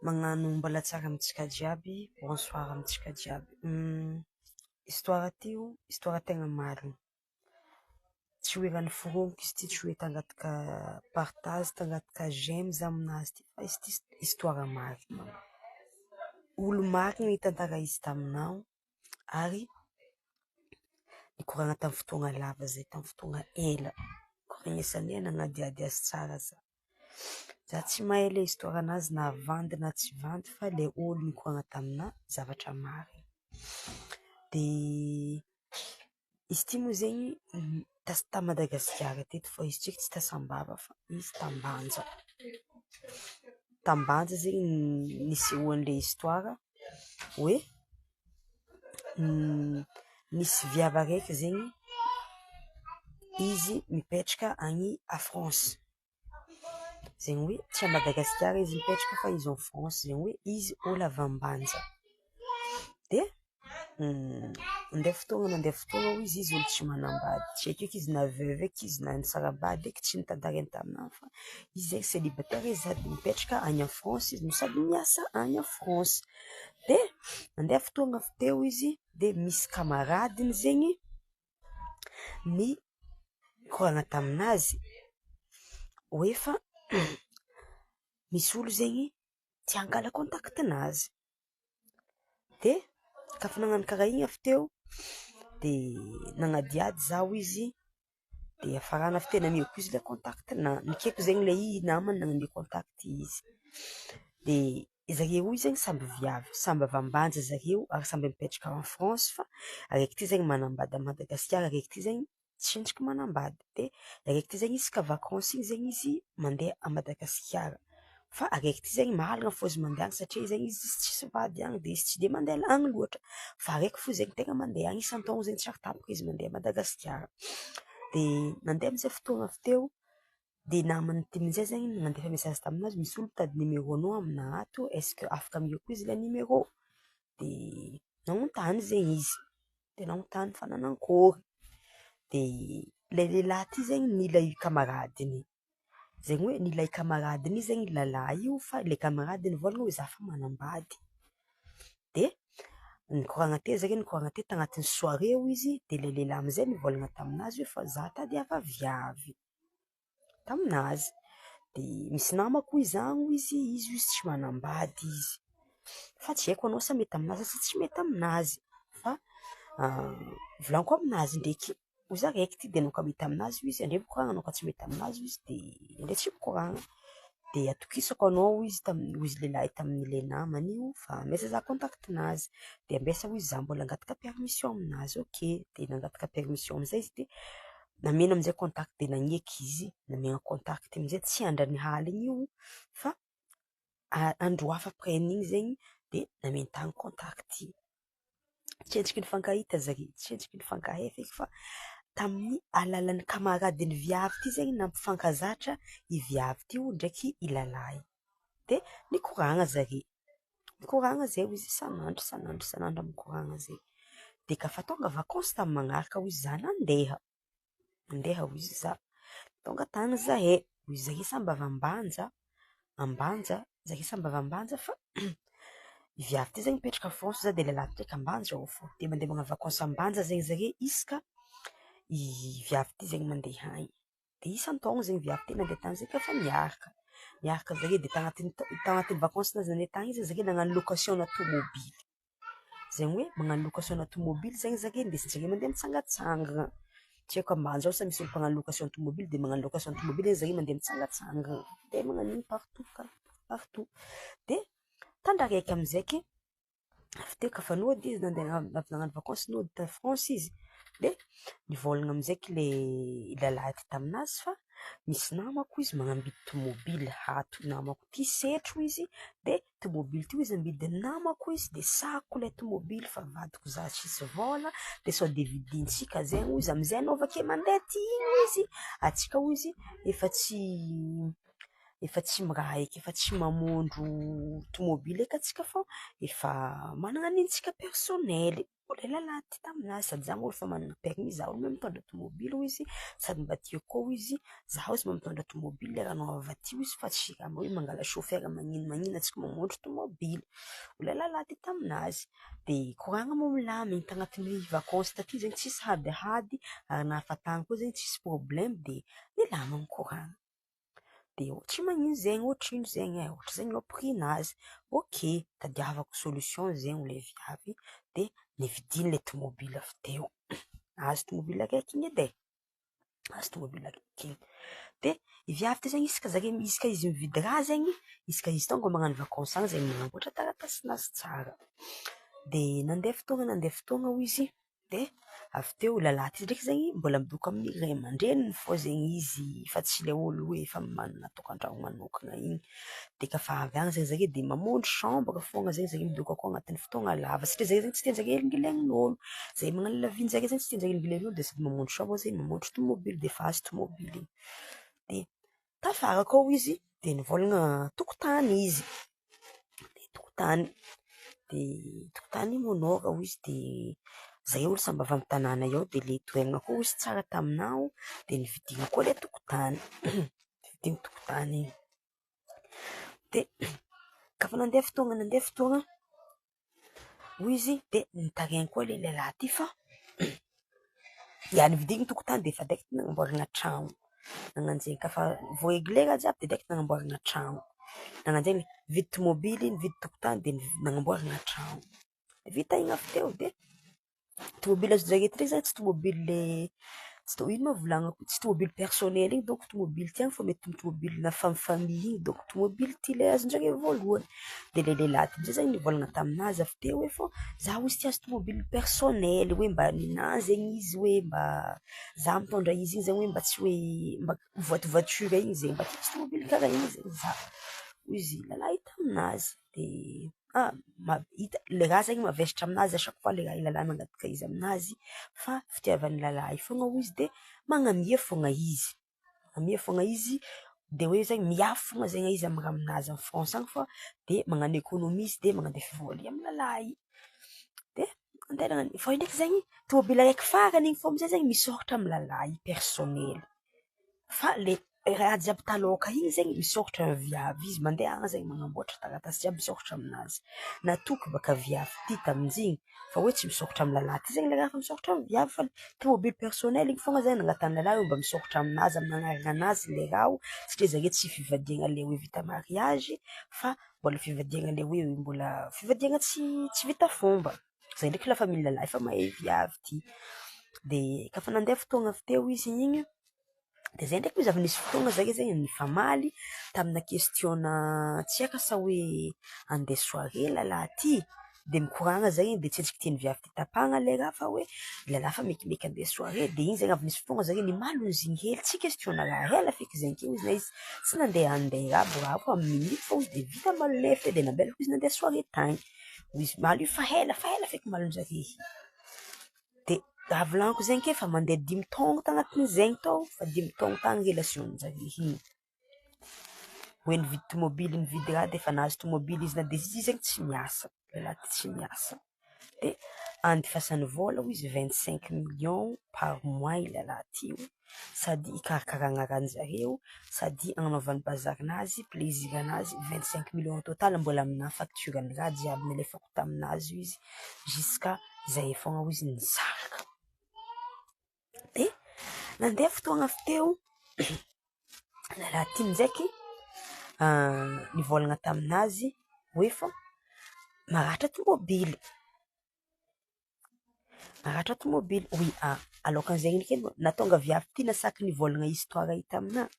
Magnano mbola tsara amintsika jiaby, bonsoir amintsika jiaby. Histoire ty io, histoire tegna marigny. Tsy hoe raha noforoniko izy ty, tsy hoe tangataka partage, tangataka j'aime za aminazy ty fa izy ty histoire marigny. Olo marigny nitantara izy taminahy ary nikoragna tamin'ny fotoagna lava zay, tamin'ny fotoagna ela. Koregnesanay nagnadihady azy tsara za. Za tsy mahay le histoire-nazy na vandy na tsy vandy fa le olo nikoragna taminahy zavatra marigny. De izy ty moa zegny tas- ta Madagasikara teto fô izy tsaiky tsy ta Sambava fa izy t'Ambanja. T'Ambanja zegny nisehoan'le histoire hoe nisy viavy araiky zegny izy mipetraka any à France, zegny hoe tsy à Madagasikara izy mipetraka fa izy en France, zegny hoe izy olo avy Ambanja. De nandeha fotoagna nandeha fotoagna hoy izy, izy olo tsy manambady, tsy haiko eky izy na veuve eky izy na nisara-bady eky, tsy notantarainy taminahy fa izy zegny célibataire izy sady mipetraka any en France izy no sady miasa any en France. De nandeha fotoagna avy teo izy de misy camaradeny zegny nikoragna taminazy hoe fa misy olo zegny te hangala contact-nazy. De ka fa nagnano karaha igny avy teo de nagnadihady zaho izy de hafarana avy teo nameko izy le contact-nahy, nekeko zegny le i namany nanome contact izy. De zareo io zegny samby viavy, samby avy Ambanja zareo ary samby mipetraka en France fa araiky ty zegny manambady à Madagasikara, araiky ty zegny tsy endriky manambady. De araiky ty zegny isaka vakansy igny zegny izy mandeha à Madagasikara fa araiky ty zegny mahalana fô izy mandeha agny satria zegny izy tsisy vady agny de izy tsy de mandeha agny loatra fa araiky fô zegny tegna mandeha agny isan-taogno zegny tsy ary tapaka izy mandeha à Madagasikara. De nandeha amizay fotoagna avy teo de namany ty amizay zegny nandefa message taminazy misy olo mitady numéro-nao aminahy ato est-ce que afaka ameko izy le numéro? De nagnontany zegny izy, de nagnontany fa nanakôry? De le lehilahy ty zegny nila i camaradeny, zegny hoe nila i camaradeny io zegny lalahy io fa le camaradeny nivôlagna hoe za fa manambady. De nikoragna teo zareo nikoragna teo tagnatin'ny soirée hoy izy de le lehilahy amizay nivôlagna taminazy hoe fa za tadiava viavy taminazy. De misy namako hoy za hoy izy, izy hoy izy tsy manambady izy fa tsy haiko anao sa mety aminazy sa tsy mety aminazy fa volaniko aminazy ndraiky, hoy za raiky ty de anao ka mety aminazy hoy izy andre mikoragna, anao ka tsy mety aminazy hoy izy de andre tsy mikoragna. De atokisako anao hoy izy tamin'ny hoy izy lehilahy tamin'le namany io fa ambesa za contact-nazy, de ambesa hoy izy za mbola hangataka permission aminazy, ok, de nangataka permission amizay izy de namena amizay contact de nagneky izy, namena contact amizay tsy andrany aligny io fa andro hafa après an'igny zegny de nametahany contact. Tsy endriky nifankahita zare, tsy endriky nifankahay feky fa tamin'ny alalan'ny camaradeny viavy ty zegny nampifankazatra i viavy ty ndraiky i lalahy. De nikoragna zare, nikoragna zay hoy izy isan'andro isan'andro isan'andro mikoragna zay. De kafa tonga vakansy tamin'ny magnaraka hoy izy za nandeha, nandeha hoy izy za, tonga tany zahay, hoy zare samby avy Ambanja, Ambanja, zare samby avy Ambanja fa i viavy ty zegny mipetraka France za de lalahy mipetraka Ambanja ao fô, de mandeha magnano vakansy Ambanja zegny zare isaka i viavy ty zegny mandeha agny. De isan-taogno zegny viavy ty mandeha tany zay ka fa miaraka, miaraka zare de tagnatin'ny tagnatin'ny vakansinazy nandeha tany izy zare nagnano location-na tômôbily, zegny hoe magnano location-na tômôbily zegny zare indesin-jare mandeha mitsangatsangana, tsy haiko Ambanja ao sa misy olo mpagnano location tômôbily de magnano location tômôbily zare mandeha mitsangatsangana, de magnano iny partout partout. De tandra araiky amizay ke avy teo kafa nody izy nandeha avy nagnano vakansy nody ta France izy de nivôlagna amizay ke le lalahy ty taminazy fa misy namako izy magnambidy tômôbily ato namako ty setro izy de tômôbily ty izy ambidin'ny namako izy de sako le tômôbily fa vadiko za tsisy vôla de sao de vidintsika zegny hoy izy amizay anao avake mandeha ty igny hoy izy, atsika hoy izy efa tsy miraha eky, efa tsy mamondro tômôbily eky atsika fô efa manana nintsika personnel. Ilay lalahy ty taminazy, sady za moa efa manana permis, za olo mahay mitondra tomobily hoy izy, sady mba tiako koa hoy izy, za hoy izy mahay mitondra tomobily le raha avy aty hoy izy fa tsy raha hoe mangala chauffeur magnino magnino antsika mamonjy tomobily. Ilay lalahy ty taminazy, de koragna moa milamigny tagnatin'ny vakansy taty zegny tsisy hadihady ary nahafatagny koa zegny tsisy problème de nilamigny koragna. De tsy magnino zegny, ohatrino zegny e, ohatra zegny eo prix-nazy, ok tadiavako solution zegny le viavy de nividiany le tomobily avy teo, nahazo tomobily araiky igny edy e, nahazo tomobily araiky igny. De i viavy ty zegny isaka zare isaka izy mividy raha zegny, isaka izy tonga magnano vakansy agny zegny magnamboatra taratasinazy tsara. De nandeha fotoagna nandeha fotoagna hoy izy de avy teo lalahy ty ndraiky zegny mbola midoko amin'ny ray aman-dreniny fô zegny izy fa tsy le olo hoe efa manana tokantrano manokana igny. De kafa avy agny zegny zare de mamonjy chambre foagna zegny zare midoko akao agnatin'ny fotoagna lava satria zare zegny tsy tian-jare elingelegnin'ôlo, zay magnano la vie-njare zegny tsy tian-jare elingelegnin'ôlo de sady mamonjy chambre zay mamonjy tomobily de efa azo tomobily igny. De tafara akao izy de nivôlagna tokotany izy, de tokotany, de tokotany monôra hoy izy de zay olo samby avy amy tanàna eo de le toerana koa hoy izy tsara taminao de nividiana koa le tokotany, nividiana tokotany igny. De kafa nandeha fotoagna nandeha fotoagna hoy izy de nitaraigny koa le lehilahy ty fa ia nividiana tokotany de efa direct nagnamboarana tragno, nagnano zegny kafa voa-regle raha jiaby de direct nagnamboarana tragno, nagnano zegny nividy tomobily, nividy tokotany de nagnamboarana tragno, de vita igny avy teo de tomobily azon-jare ty zany tsy tomobily le tsy to- ino ma volagnako, tsy tomobily personnel igny dônko tomobily tiagny fa mety tomobilina famille igny dônko tomobily ty le azon-jare voalohany. De le lehilahy ty amizay zany nivôlagna taminazy avy teo hoe fô za hozy tsy azo tomobily personnel hoe mba ninahy zegny izy hoe mba za mitondra izy igny zegny hoe mba tsy hoe mba voite-voiture igny zegny mba tiako tomobily karaha igny zegny za, hoy izy lalahy io taminazy. De ah ma- hita le raha zegny mavesatra aminazy à chaque fois le raha lalahy mangataka izy aminazy fa fitiavan'ny lalahy io foagna hoy izy de magnamia foagna izy, magnamia foagna izy de hoe zegny miafy foagna zegny izy amy raha aminazy amy France agny fa de magnano économie izy de magnandefa vôla amy lalahy. De andeha nagnano fa io ndraiky zegny tomobily araiky farany igny fô amizay zegny misôratra amy lalahy personnel fa le raha jiaby talôka igny zegny misôratra amy viavy izy mandeha agny zegny magnamboatra taratasy jiaby misôratra aminazy. Natoky baka viavy ty tamin'izigny fa hoe tsy misôratra amy lalahy ty zegny le raha fa misôratra amy viavy fa tomobily personnel igny foagna zegny nangatahan'ny lalahy hoe mba misôratra aminazy amin'ny agnaranazy le raha satria zare tsy fivadiagna le hoe vita mariage fa mbola fivadiagna le hoe mbola fivadiagna tsy vita fomba. Zay ndraiky la famille lalahy efa mahay viavy ty. De kafa nandeha fotoagna avy teo izy igny de zay ndraiky izy avy nisy fotoagna zare zegny nifamaly tamina question-na tsy haiko asa hoe andeha soirée lalahy ty de mikoragna zay de tsy endriky tian'ny viavy ty tapahana le raha fa hoe lalahy fa mekimeky andeha soirée de igny zegny avy nisy fotoagna zare nimalon'izigny hely tsy question-na raha ela feky zegny keo izy na izy tsy nandeha andeha aby raha fa minute fô izy de vita malon'efy de nambelako izy nandeha soirée tagny, izy maly io fa ela fa ela feky malon-jare io. De raha volagniko zegny ke fa mandeha dimy taogno tagnatin'izegny tao fa dimy taogno tagny relation-njare igny. Hoe nividy tomobily nividy raha de efa nahazo tomobily izy na de izy zegny tsy miasa, lalahy ty tsy miasa. De andefasany vôla hoy izy 25 millions par mois i lalahy ty io sady hikarakarana rahan-jareo sady agnanaovany bazarinazy, plaisir-nazy, 25 millions total mbola aminahy facture-n'ny raha jiaby nalefako taminazy io izy jusqu'à zay foagna hoy izy nisaraka. De nandeha fotoagna avy teo lalahy ty ndraiky nivôlagna taminazy hoe fô maratra tomobily, maratra tomobily, oui alokan'izay ndraiky aloha nahatonga viavy ty nasaky nivôlagna histoire io taminahy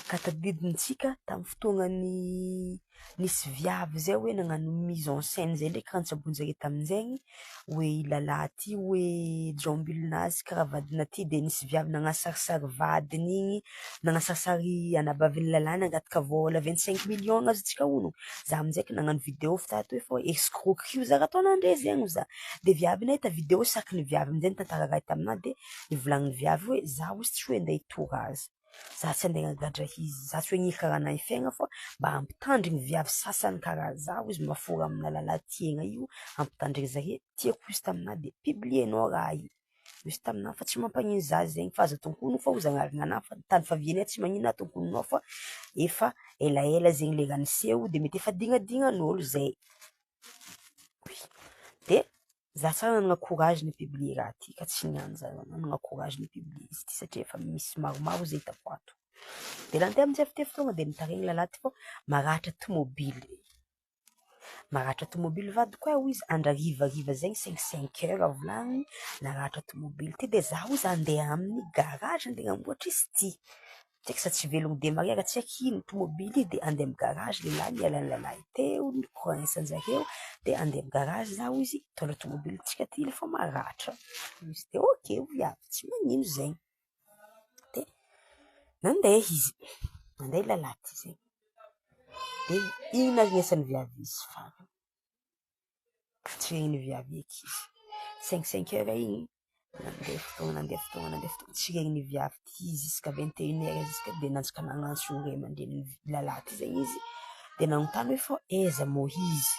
ka tadidintsika tamin'ny fotoagnan'ny nisy viavy zay hoe nagnano mise en scène zay ndraiky raha notsaboin-jare tamin'izegny hoe i lalahy ty hoe jombilinazy karaha vadina ty de nisy viavy nagnasarisary vadiny igny, nagnasarisary anabavin'ny lalahy nangataka vôla 25 millions azontsika honogno. Za aminjay nagnano vidéo fa tato hoe fô escroquerie za raha ataonandre zegny hoy za. De viavy nahita vidéo saky ny viavy aminjay nitantara raha taminahy de nivolanin'ny viavy hoe za hozy tsy hoe andeha hitory azy. Za tsy andeha hanagadra izy, za tsy hoe nila karaha anah fiainana fa mba hampitandrigny viavy sasany karaha zaho izy mafora amina lalahy tiagna io, hampitandrigny zare, tiako izy taminah de publienao raha io, izy taminah fa tsy mampanino za zegny fa aza tonkonina fa hozy agnarana fa tany fahavianay tsy magnino na tonkoninao fa efa elaela zegny le raha niseho de mety efa dignadignan'olo zay, de Za tsara nanana courage ni-publier raha ty ka tsy niany za nanana courage ni-publier izy ty satria efa misy maromaro zay hitako ato. De nandeha amizay avy teo fotoagna de nitaregny lalahy ty fô maratra tomobily, maratra tomobily vadiko e hoy izy andro harivariva zegny cinq cinq heures volagniny naratra tomobily ty de za hoy izy andeha amin'ny garage andeha hanamboatra izy ty. Tsy haiko sa tsy velogno demarreur tsy haiko ino tomobily io de andeha amy garage lehilahy nialan'ny lalahy teo nikoragnisan-jareo de andeha amy garage zaho izy hitondra tomobilintsika aty fa maratra, izy de ok viavy tsy magnino zegny, de nandeha izy, nandeha lalahy ty zegny, de ino naharenesan'ny viavy izy farany? Tsy regnin'ny viavy eky izy, cinq cinq heures igny nandeha fotoagna nandeha fotoagna nandeha fotoagna, tsy regnin'ny viavy ty izy jusqu'à vingt et une heures jusqu'à de nantsaka nagnantso ray aman-drenin'ny lalahy ty zegny izy de nanontany hoe fô aiza moa izy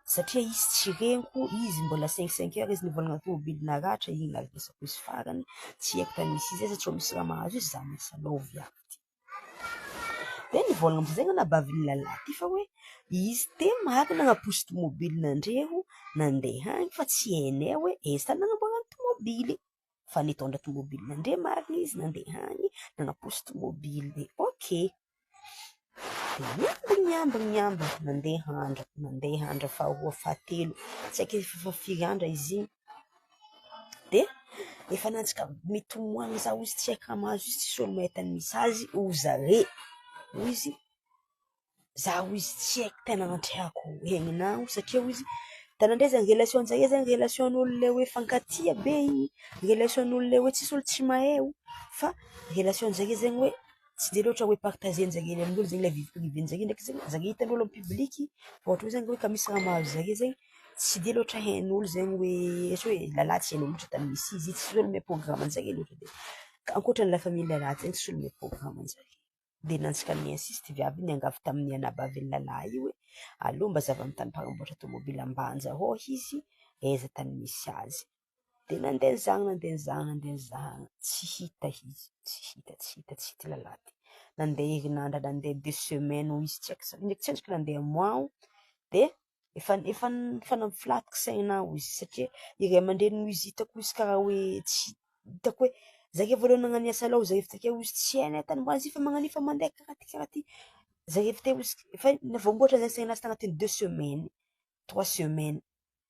satria izy tsy regniko, izy mbola cinq cinq heures izy nivolagna tômôbily naratra igny naharenesako izy farany, tsy haiko tany misy izy aiza tsao misy raha mahazo izy za miasa anao viavy ty. Dia nivolagna amizay anabavin'ny lalahy ty fa hoe izy te marina nagnaposy tomobilinandreo nandeha agny fa tsy hainay hoe aiza tany nagnamboarany tomobily, fa nitondra tomobilinandre marina izy nandeha agny nagnaposy tomobily de ok. De niambigny niambigny niambigny, nandeha andro, nandeha andro faharoa fahatelo, tsy haiko efa firy andro izy igny, de efa nantsaka mitomany zaho izy tsy haiko raha mahazo izy tsisy olo mahita ny misy azy hoy zare, hoy izy, zaho hoy izy tsy haiko tena anatrehako aigninahy satria hoy izy, hitanao zany relation-jare zany relation-n'olo le hoe mifankatia be igny, relation-n'olo le hoe tsisy olo tsy mahay io, fa relation-jare zegny hoe tsy de loatra hoe partager-njare amin'olo zegny le vie privée-njare ndraiky zegny zare hitan'olo amy public, fa ohatra hoe zany hoe ka misy raha mahazo zare zegny tsy de loatra hain'olo zegny hoe asa hoe lalahy tsy hain'olo loatra tany misy izy, tsy olo mahay programme-njare loatra de ankoatran'ny la famille lalahy zegny tsy olo mahay programme-njare. De nantsaka ni-insiste viavy niangavy tamin'ny anabavin'ny lalahy io hoe aleo mba zava amy tany mpanamboatra tômôbila Ambanja ao izy, aiza tany misy azy. De nandeha nizaha nandeha nizaha nandeha nizaha, tsy hita izy, tsy hita tsy hita tsy hita lalahy ty. Nandeha herinandro nandeha deux semaines hoy izy tsy haiko tsy endriky nandeha mois de efa efa efa nampifilatiko saina hoy izy satria i ray aman-dreniny hoy izy hitako izy karaha hoe tsy hitako hoe zareo voalohany nagnano asa aloha zareo avy takeo hoy izy tsy hainay tany mba izy fa magnano io fa mandeha karaha ty karaha ty, zareo avy teo hoy izy efa voamboatra zany sainazy tagnatin'ny deux semaines, trois semaines.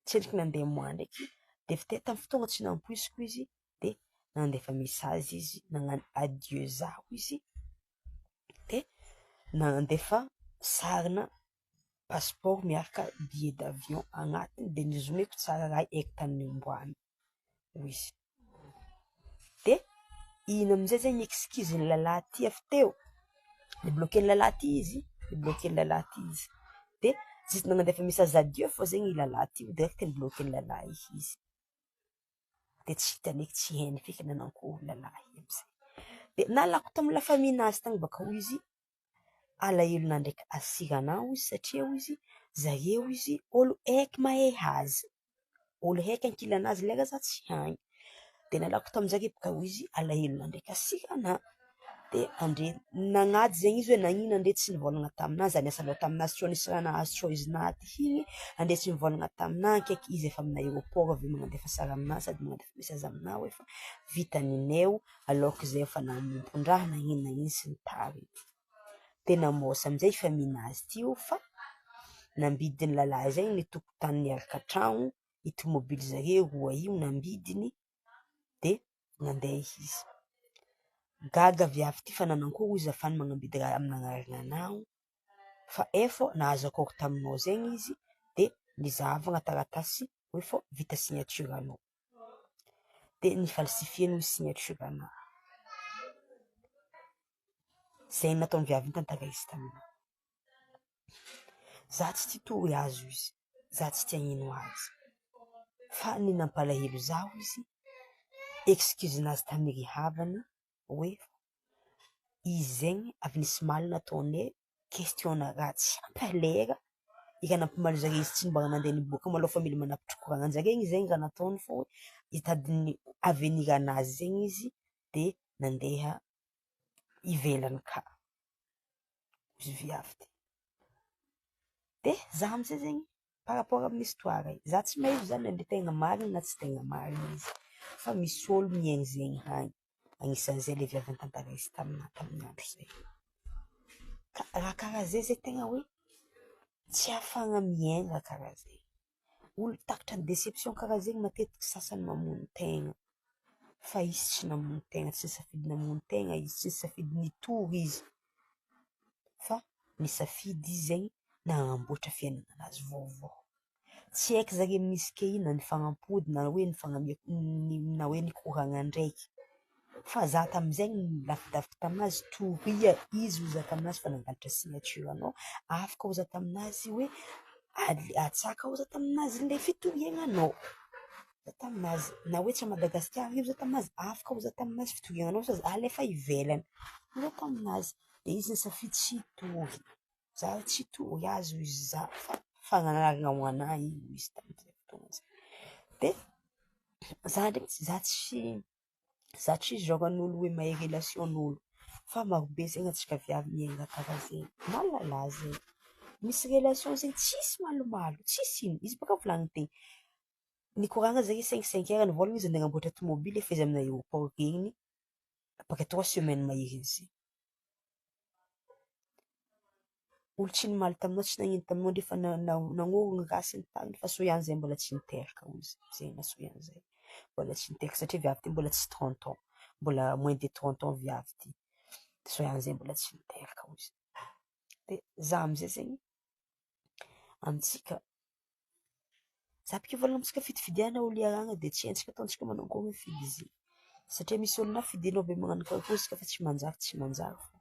Tsy endriky nandeha mois ndraiky de avy teo tamin'ny fotoagna tsy nampoiziko izy de nandefa message izy nagnano adieu zaho izy de nandefa sarina passeport miaraka billet d'avion agnatiny de nozomeko tsara raha haiko tany nomboana hoy izy. De ino amizay zany excuse-n'ny lalahy ty avy teo, ni-bloquer-n'ny lalahy ty izy, ni-bloquer-n'ny lalahy ty izy, de juste nandefa message adieu fô zegny i lalahy ty direct ni-bloquer-n'ny lalahy izy, de tsy hitany eky tsy hainy feky nanankory lalahy io amizay, de nalako tamy la famille-nazy tagny baka hoy izy alahelonah ndraiky hasiranah hoy izy satria hoy izy zareo hoy izy olo haiky mahay azy, olo haiky ankilanazy lera za tsy agny, de nalako taminjareo bôka hoy izy alahelonah ndraiky hasiranah, de andre nagnady zegny izy hoe nagnino andre tsy nivôlagna taminah za niasa loha taminazy tsô nisy raha nahazo tsô izy naty igny, andre tsy nivôlagna taminah akaiky izy efa amin'ny aeroport avy eo magnandefa sary aminah sady magnandefa message aminah hoe fa vita ninay alors que zay efa namompon-draha na ino na ino sy ny tariny. De namôsa amizay famille-nazy ty io fa nambidin'ny lalahy zay ny tokotany niaraka tragno, i tomobily zareo roa io nambidiny de nandeha izy. Gaga viavy ty fa nanankory izy ahafahany magnambidy raha amin'ny anaranao fa efa nahazo accord taminao zegny izy de nizahavana taratasy hoe fô vita signature-nao. De nifalsifieny ny signature-nao. Zay nataon'ny viavy iny tantara izy taminah. Za tsy tia tory azy hoy izy, za tsy tia hino azy, fa ny nampalahelo zaho izy, excuse-nazy tamin'ny ry havana hoe. Izy zegny avy nisy maly nataonay question-na raha tsy ampy lera, i raha nampimaly zare izy tsy mba nandeha niboaka malôha fa mila manapitry koragnan-jare igny zegny raha nataony fô hitady ny avenir-nazy zegny izy de nandeha ivelany ka izy viavy ty. De za amizay zegny par rapport amin'ny histoire igny, za tsy mahay zany na tegna marigny na tsy tegna marigny izy fa misy olo miaigny zegny hagny, agnisan'izay le viavy nitantara izy taminahy tamin'ny andro zay. Ka raha karaha zay zay tegna hoe tsy ahafahana miaigna raha karaha zay. Olo takatry ny déception karaha zegny matetiky sasany mamono tegna, fa izy tsy namono tegna, tsy nisafidy namono tegna izy, tsy nisafidy nitory izy, fa nisafidy izy zegny nagnamboatra fiaignananazy vaovao. Tsy haiko zare misy ke io na nifagnampody na hoe nifagnamia na hoe nikoragna ndraiky, fa za tamin'izay nilavidavitra taminazy toria izy hoy za taminazy fa nangalatra signature anao, afaka hoy za taminazy hoe atsaka hoy za taminazy le fitoriagnanao, za taminazy na hoe tsy à Madagasikara io za taminazy afaka hoy za taminazy fitoriagnanao fa alefa ivelany hoy za taminazy, de izy nisafidy tsy hitory. Za tsy hitory azy hoy izy za fa fagnanarana ho anahy iny hoy izy tamin'izay fotoana izay. De za ndraiky za tsy za tsy genre an'olo hoe mahay relation-n'olo fa marobe zegny antsika viavy miaina karaha zegny, na lalahy zegny, misy relation zegny tsisy malomalo, tsisy ino, izy bôka volagniny teo, nikoragna zay cinq cinq heures nivôlagna izy andeha agnamboatra tomobily efa izy amin'ny aéroport regny afaka trois semaines mahery izy. Olo tsy nimaly taminao, tsy nagnino taminao ndre fa nagnoro ny raha sy ny tariny fa soa ihany zay mbola tsy niteraka hoy izy, zay na soa ihany zay mbola tsy niteraka satria viavy ty mbola tsy 30 ans, mbola moins de 30 ans viavy ty, soa ihany zay mbola tsy niteraka hoy izy. De za amizay zegny amintsika, za bôka volagna amintsika fidifidianana olo iarahana de tsy haintsika ataontsika manao akory mifidy izy io, satria misy olo na fidinao be magnano karakory izy ka fa tsy manjary tsy manjary fô.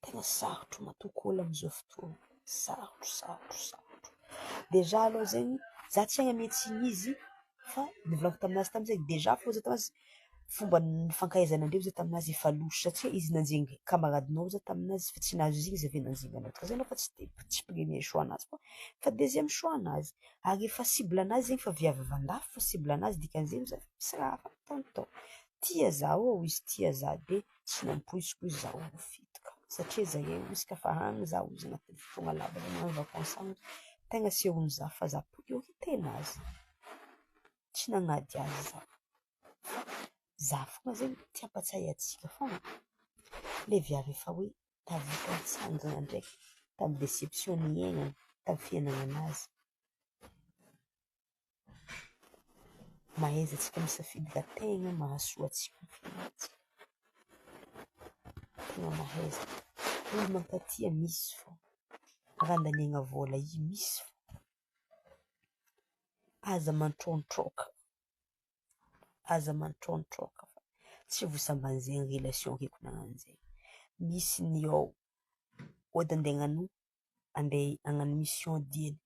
Tegna sarotro matoky olo amizao fotoana, sarotro sarotro sarotro. Déjà aloha zegny za tsy hagname tsiny izy fa nivolaniko taminazy tamizay déjà fô za taminazy fomba nifankahaizanandreo za taminazy efa louche satria izy nanjinga camaradinao za taminazy fa tsy nahazo izy igny izy avy eo nanjinga anao, ka zay anao fa tsy de tsy premier choix-nazy fa fa deuxième choix-nazy ary efa cible-nazy zegny fa viavy avy andafy fa cible-nazy dikan'izegny za misy raha hafa ataony tao. Tia za ô izy tia za de tsy nampoiziko izy za ho fitaka satria zahay izy ka fa agny za izy agnatin'ny fotoagna lava magnano vacance agny tegna asehony za fa za priorité-nazy, tsy nagnady azy za fa za foagna zegny tia hampatsiahy antsika foagna le viavy efa hoe tavita nitsangana ndraiky tamin'ny déception niaignany tamin'ny fiaignananazy. Mahaiza antsika misafidy raha tegna mahasoa antsika amin'ny fiaignantsika, tegna mahaiza. Olo mankatia misy fô, raha andaniagna vôla io misy fô. Aza mantrôntrôka, aza mantrôntrôka fa tsy vô sambany zegny relation reko nagnano zegny. Misy ny ao ôdy andeha hagnano andeha hagnano mission dieny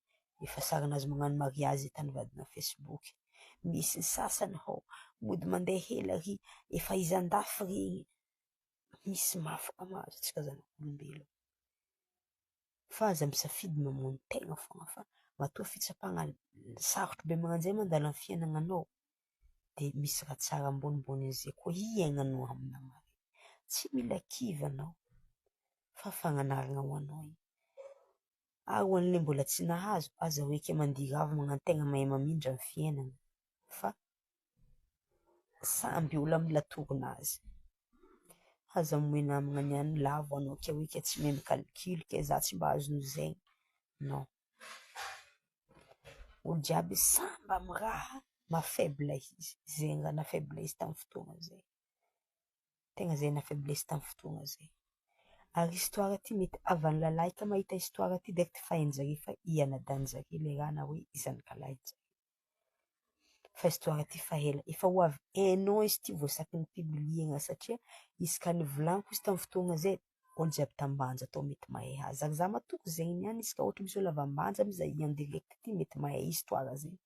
efa sarinazy magnano mariazy hitan'ny vadiny amy facebook, misy ny sasany hô mody mandeha hely ary efa izy andafy regny, misy mafy mahazo antsika zanak'olombelona fa aza misafidy mamono tegna fogna fa matoa fitsapana sarotro be magnano zay mandalo amy fiaignananao de misy raha tsara ambonimbonin'izay koa hiaignanao aminao, tsy mila kivy anao fa fagnanarana ho anao io, ary ho an'ilay mbola tsy nahazo aza hoe ke mandia rava magnano tegna mahay mamindra ny fiaignana fa samby olo amy latorinazy, aza moe namagna niany lavo anao ke hoe ke tsy mahay mi-calcul ke za tsy mba azon'izegny, non, olo jiaby samby amy raha maha faible izy, zegny raha naha faible izy tamy fotoagna zay. Tegna zay naha faible izy tamy fotoagna zay. Ary histoire ty mety havan'ny lalahy ka mahita histoire ty direct fa hain-jare fa i anadahin-jare le raha na hoe i zanakalahin-jare. Fa histoire ty fa ela, efa ho avy un an izy ty vao saky nipubliena satria isaka nivolaniko izy tamy fotoagna zay, olo jiaby t'Ambanja tô mety mahay azy ary za matoky zegny niany isaka ohatra misy olo avy Ambanja mizaha en direct ty mety mahay histoire zegny.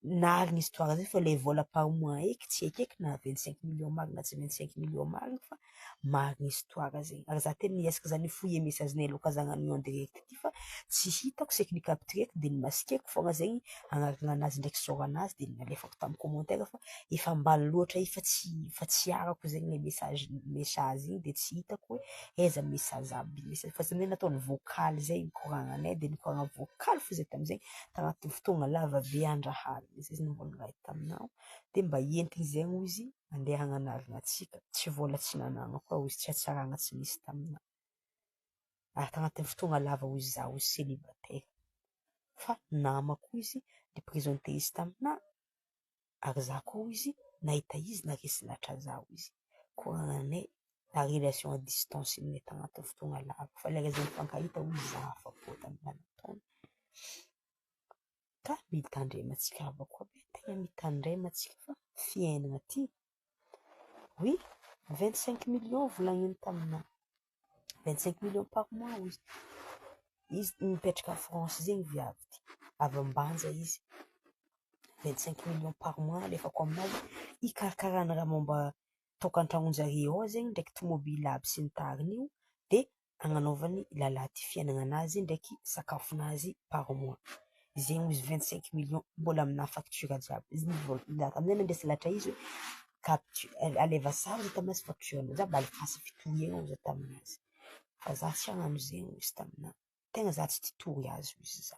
Naharigny histoire zay fa le vola par mois eky tsy haiko eky na 25 millions marigny na tsy 25 millions marigny fa marigny histoire zegny. Ary za tena niezaka za ni-fouiller message-nay aloha za hagnano en direct ty fa tsy hitako saika ni-captureko de nimaskeko fogna zegny agnarana anazy ndraiky sôranazy de nalefako tamin'ny commentaire fa efa ambany loatra i fa tsy arako zegny le message igny de tsy hitako hoe aiza message aby message fa zany hoe nataony vocal zay nikoragnanay de nikoragna vocal fo zay tamizay tagnatin'ny fotoagna lava be andra aligny zay izy nivolagna raha taminao de mba entigny zegny hoy izy andeha hagnanarana antsika, tsy vola tsy nanagnako koa hoy izy, tsy hatsarana tsy nisy taminah ary tagnatin'ny fotoagna lava hoy izy zaho célibataire fa namako izy ni-présenter izy taminah ary za koa hoy izy nahita izy naresy lahatra zaho izy koragnanay relation à distance aminay tagnatin'ny fotoagna lava fa lera zay nifankahita hoy izy za afa-po tamin'ny raha nataony. Ka mitandrema antsika havako aby, tegna mitandrema antsika fa fiainana ty. Oui, 25 millions volagniny taminah, 25 millions par mois hoy izy. Izy mipetraka France zegny viavy ty, avy Ambanja izy. 25 millions par mois alefako aminazy hikarakarana raha momba tokantranon-jareo ao zegny ndraiky tomobily aby sy ny tariny io de agnanaovany lalahy ty fiaignananazy ndraiky sakafonazy par mois. Zegny hoy izy 25 millions mbola aminahy facture jiaby. Izy nivolagna amizay nandresy lahatra izy hoe capture aleva sary izy taminazy facture jiaby alefasa fitoriagna hoy izy taminazy. Fa za tsy hagnano zegny hoy izy taminahy. Tegna za tsy tia tory azy hoy izy za.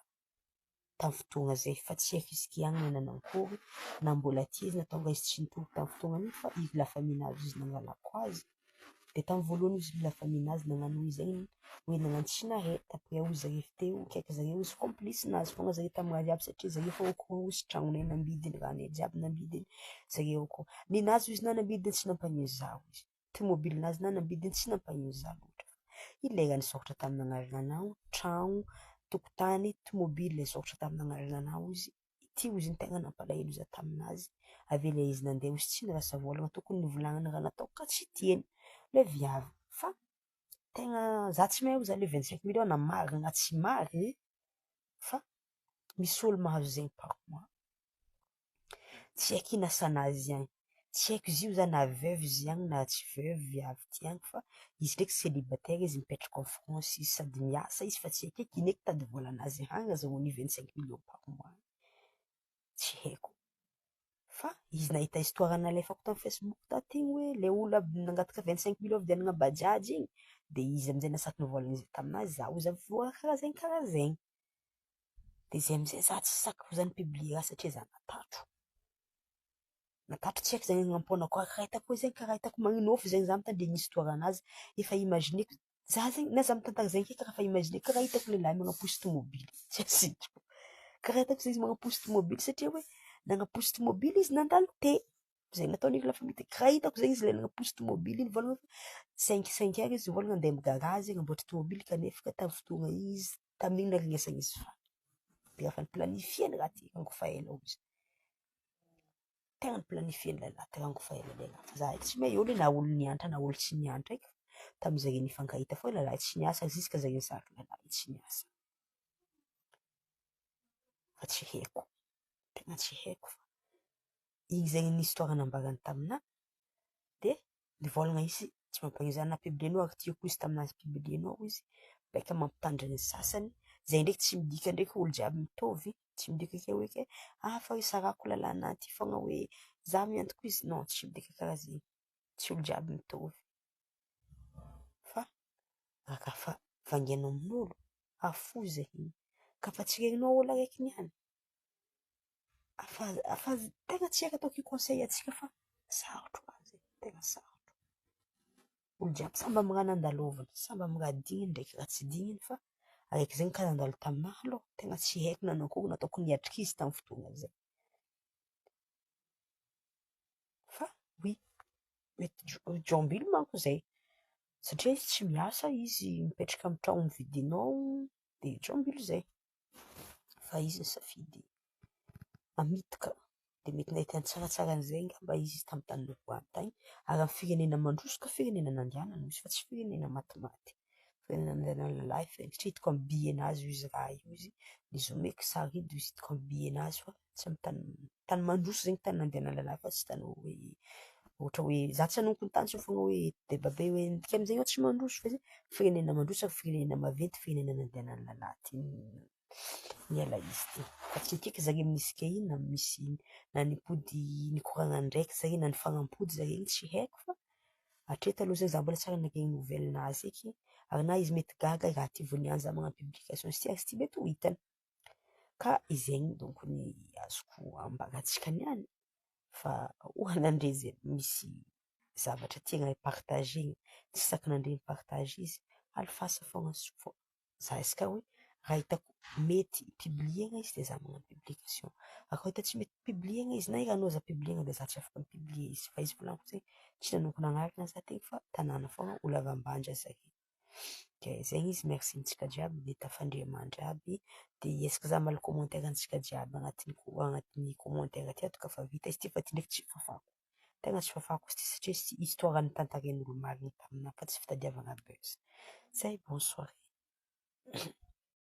Tamin'ny fotoagna zay fa tsy haiko izy ty agny na nanankory na mbola tia izy na tonga izy tsy nitory tamin'ny fotoagnany fa iry la famille-nazy izy nangalako azy. De tamin'ny voalohany izy la famille-nazy nagnano izy zegny hoe nagnano tsy nahay d'après hoy zareo teo kaiky zareo izy complice-nazy fogna zareo tamin'ny raha jiaby satria zareo efa au courant izy tragnonay nambidiny rahanay jiaby nambidiny zareo au courant. Ninazy izy na nambidiny tsy nampanino zaho izy. Tomobilinazy na nambidiny tsy nampanino zaho loatra. Ilay nisôkatra tamin'ny agnarananao tragno, tokotany, tomobily nisôkatra tamin'ny agnarananao izy. Ity hoy izy ny tegna nampalahelo za taminazy. Avy eo ilay izy nandeha hoy izy tsy nirasa vôlagna tokony nivolagnana raha nataoko ka tsy tiany le viavy fa tegna za tsy mahay hoy za le 25 millions na marigny na tsy marigny fa misy olo mahazo zegny par mois. Tsy haiko ino asanazy agny, tsy haiko izy io zany na veuve izy agny na tsy veuve viavy ty agny fa izy ndraiky célibataire izy mipetraka en France izy sady miasa izy fa tsy haiko eky ino eky tady vôlanazy agny azahoany 25 millions par mois, tsy haiko. Fa izy nahita histoire nalefako tamin'ny Facebook taty igny hoe le olo aby nangataka 25 millions vidianana bajaj igny de izy amizay nasaky nivôlagna izy taminazy zaho izy avy voa karaha zegny karaha zegny. De zay amizay za tsy sakiko zany publier raha satria za natatro. Natatro tsy haiko zegny nagnampônako karaha hitako zegny karaha hitako magninôfy zegny za mitandregny histoire anazy efa imagineko za zegny na za mitantara zegny ke karaha fa imagineko karaha hitako lehilahy magnaposy tomobily tsy asitriko. Karaha hitako zegny izy magnaposy tomobily satria hoe nagnaposy tomobily izy nandalo te zay nataony la famille karaha hitako zegny izy le nagnaposy tomobily iny vôlagna 5 heures izy vôlagna andeha amy garazy agnamboatra tomobily kanefa ka tamin'ny fotoagna izy tamin'igny naregnesana izy fa de efa niplanifieny raha ty rango fa ela hoy izy. Tegna niplanifieny lalahy ty rango fa ela le raha fa za tsy mahay olo na olo nianatra na olo tsy nianatra eky tamin'izare nifankahita fô lalahy tsy niasa jusque zare nisaraka lalahy tsy niasa. Fa tsy haiko, tegna tsy haiko fa igny zegny ny histoire nambarany taminahy de nivôlagna izy tsy mampanino za na publienao ary tiako izy taminazy publienao izy beka mampitandrina ny sasany zay ndraiky tsy midika ndraiky olo jiaby mitovy tsy midika ke hoe ke ah fa isarako lalàna ty fogna hoe za miantoko izy non tsy midika karaha zegny tsy olo jiaby mitovy fa raha fa vangainao amin'olo afoza igny ka fa tsy regninao olo araiky niany afa tegna tsy haiko ataoko conseil antsika fa sarotro raha zegny tegna sarotro. Olo jiaby samby amy raha nandalovany, samby amy raha digniny ndraiky raha tsy digniny fa araiky zegny ka nandalo taminahy aloha tegna tsy haiko nanao akory nataoko niatriky izy tamin'ny fotoagna zay. Fa oui, mety jambilo manko zay satria izy tsy miasa izy mipetraka amy tragno novidinao de jambilo zay. Fa izy nisafidy hamitaka de mety nahita ny tsaratsara an'izay angamba izy tamin'ny tany niboahany tagny ary amy firenena mandroso ka firenena nandianana izy fa tsy firenena matimaty. Firenena nandianana lalahy satria hitako amy billet-nazy izy raha io izy nizy omeko sary io de izy hitako amy billet-nazy fa Tsy amin'ny tany tany mandroso zegny tany nandehanan'ny lalahy fa tsy tany hoe ohatra hoe za tsy hanompony tany tsy fogna hoe débat be hoe ny dikan'izay eo tsy mandroso fa izy firenena mandroso ary firenena maventy firenena nandehanan'ny lalahy ty niala izy ty. Fa tsy ekeko zare misy ino na misy na nipody nikoragna ndraiky zare na nifagnampody zare igny tsy haiko fa hatreto aloha zay za mbola tsy ary naheno nouvelle-nazy eky ary na izy mety gaga raha ty vao niany za magnano publication izy ty ary izy ty mety ho hitany. Ka izegny dônko ny azoko ambara antsika niany fa ho anandre zay misy zavatra tiagna partager-na, tsy sakinandre mi-partage izy, alefasa fogna fô za izy ka hoe raha hitako mety publier-na izy de za magnano publication, raha koa hita tsy mety publier-na izy na iranao za publier-na de za tsy afaka mi-publier izy fa izy volagniko zegny tsy nanonkona agnarana za ty fa tanàna fogna olo avy Ambanja zare. De zegny izy merci antsika jiaby de tafandria aby de hiezaka za hamaly commentaire antsika jiaby agnatin'ny agnatin'ny commentaire ty ato ka fa vita izy ty fa ty ndraiky tsy fafako, tegna tsy fafako izy ty satria izy ty histoire notantarain'olo marigny taminahy fa tsy fitadiavana buzz. Zay, bonne soirée.